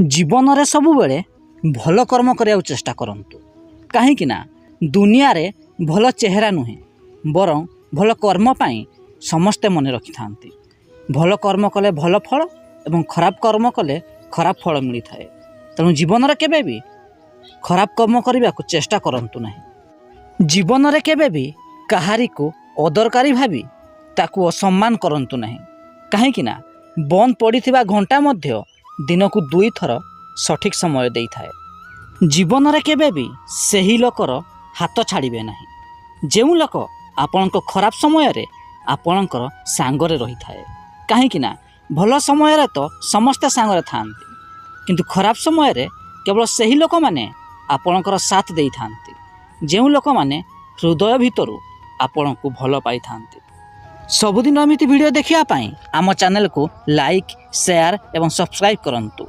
ଜୀବନରେ ସବୁବେଳେ ଭଲ କର୍ମ କରିବାକୁ ଚେଷ୍ଟା କରନ୍ତୁ, କାହିଁକି ନା ଦୁନିଆରେ ଭଲ ଚେହେରା ନୁହେଁ, ବରଂ ଭଲ କର୍ମ ପାଇଁ ସମସ୍ତେ ମନେ ରଖିଥାନ୍ତି। ଭଲ କର୍ମ କଲେ ଭଲ ଫଳ ଏବଂ ଖରାପ କର୍ମ କଲେ ଖରାପ ଫଳ ମିଳିଥାଏ। ତେଣୁ ଜୀବନରେ କେବେ ବି ଖରାପ କର୍ମ କରିବାକୁ ଚେଷ୍ଟା କରନ୍ତୁ ନାହିଁ। ଜୀବନରେ କେବେ ବି କାହାରିକୁ ଅଦରକାରୀ ଭାବି ତାକୁ ଅସମ୍ମାନ କରନ୍ତୁ ନାହିଁ, କାହିଁକି ନା ବନ୍ଦ ପଡ଼ିଥିବା ଘଣ୍ଟା ମଧ୍ୟ ଦିନକୁ ଦୁଇଥର ସଠିକ୍ ସମୟ ଦେଇଥାଏ। ଜୀବନରେ କେବେ ବି ସେହି ଲୋକର ହାତ ଛାଡ଼ିବେ ନାହିଁ, ଯେଉଁ ଲୋକ ଆପଣଙ୍କ ଖରାପ ସମୟରେ ଆପଣଙ୍କର ସାଙ୍ଗରେ ରହିଥାଏ। କାହିଁକି ନା ଭଲ ସମୟରେ ତ ସମସ୍ତେ ସାଙ୍ଗରେ ଥାଆନ୍ତି, କିନ୍ତୁ ଖରାପ ସମୟରେ କେବଳ ସେହି ଲୋକମାନେ ଆପଣଙ୍କର ସାଥ ଦେଇଥାନ୍ତି, ଯେଉଁ ଲୋକମାନେ ହୃଦୟ ଭିତରୁ ଆପଣଙ୍କୁ ଭଲ ପାଇଥାନ୍ତି। ସବୁଦିନ ଏମିତି ଭିଡ଼ିଓ ଦେଖିବା ପାଇଁ ଆମ ଚ୍ୟାନେଲକୁ ଲାଇକ୍, ସେୟାର ଏବଂ ସବସ୍କ୍ରାଇବ୍ କରନ୍ତୁ।